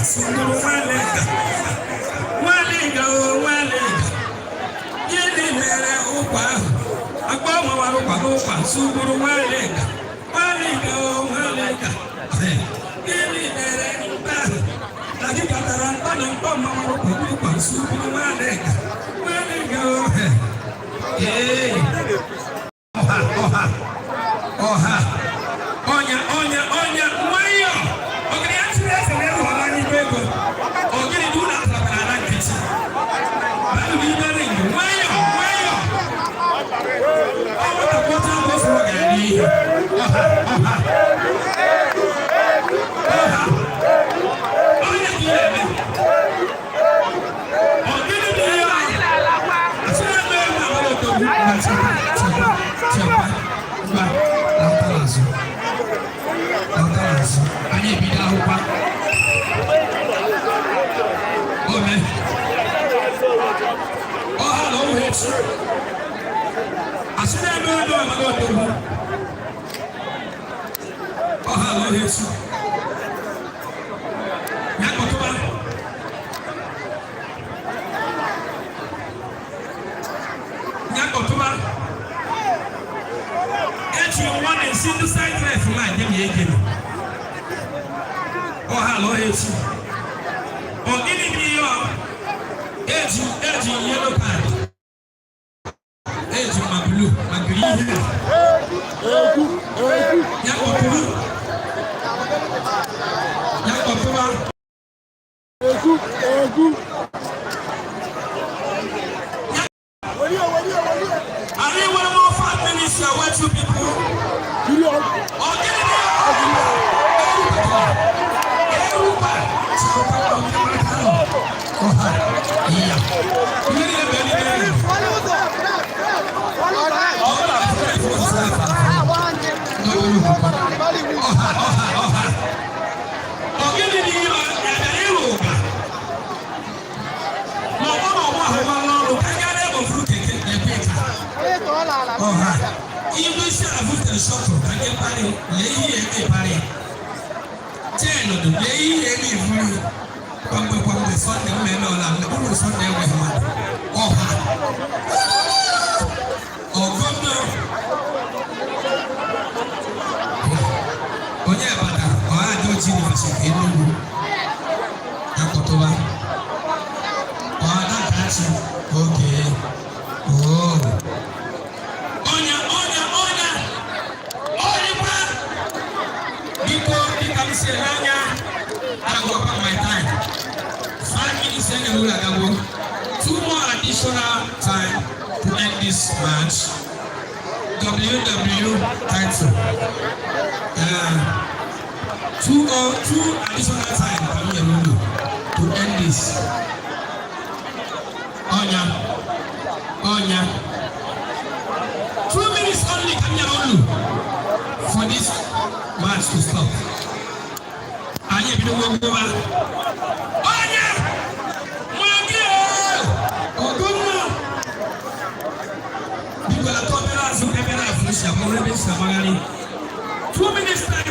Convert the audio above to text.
Sụgburu nwalega. Nwalega o nwalega. Gịnị mere ụkwa ahụ? Akpa mawara ụkwa n'ụkwa sụgburu nwalega. Nwalega o nwalega. Gịnị mere mkpa ahụ? Na gị katara mkpa na mkpọ mawara ụkwa n'ụkwa sụgburu nwalega. Nwalega o. Ee. Ọha ọha ọha ọnya ọnya ọnya nwayọ ọgịrị ya tụrụ eze na ịrụọla n'igwe ego ọgịrị dị ụlọ atara na nkịtị balụ n'ime ring nwayọ nwayọ ọ nwata kwọta mbọ fụrụ ọgara n'ihe ọha ọha ọha ọnya ka ị na-eme ọgịrị dị ihe asị na ebe ebe amara odogwu na chekwa chekwa chekwa ngwa lọtara azụ lọtara azụ anyị ebido akwụkwọ ome ọha na ọwụ echi asị na ebe ebe amara odogwu ọha na ọhụ echi ya kpọtụba ya kpọtụba echi nwa na-esi ndị side ref line nye m ya ego ọha na ọha echi ọ gịnị bụ ihe ọ eji eji yellow card eji ma blue ma green ya kpọtụrụ ya kpọtụba. Egwu egwu. Welie welie welie. Anyị nwere more 5 minutes to await you people. Kiri ọ. Ọ gịnị bụ erukwa ọha iya ihe niile bụ eluigwe ọ bụla ọha ọha ọha ọ gịnị bụ ihe ọ bịara ịrụ ụka ma ọ bụ na ọgbọ ahụ gbara ọrụ ka gaa n'ebe ofuru keke na-ekwe ka ọha igwe isi ala butere shuttle ka ndị kparị lee ihe ebe kparị chen dị lee ihe ebe ifuru kwamgbe kwamgbe Sunday mmemme ọla ụlọ Sunday enweghị mmadụ ọha ọgọdọ onye bata ọha dị oji University Enugu akpọtụba ọha dakachi oge oo ọnya ọnya ọnya ọnyịkwa biko dịka m si ele anya agwakwa my time 5 minutes enyere ụlọ agagwo two more additional time to end this match. WW title, two or two additional time ka m nyere unu to end this. Ọnya ọnya 2 minutes only ka m nyere unu for this match to stop. Anyị ebido gwogwowa.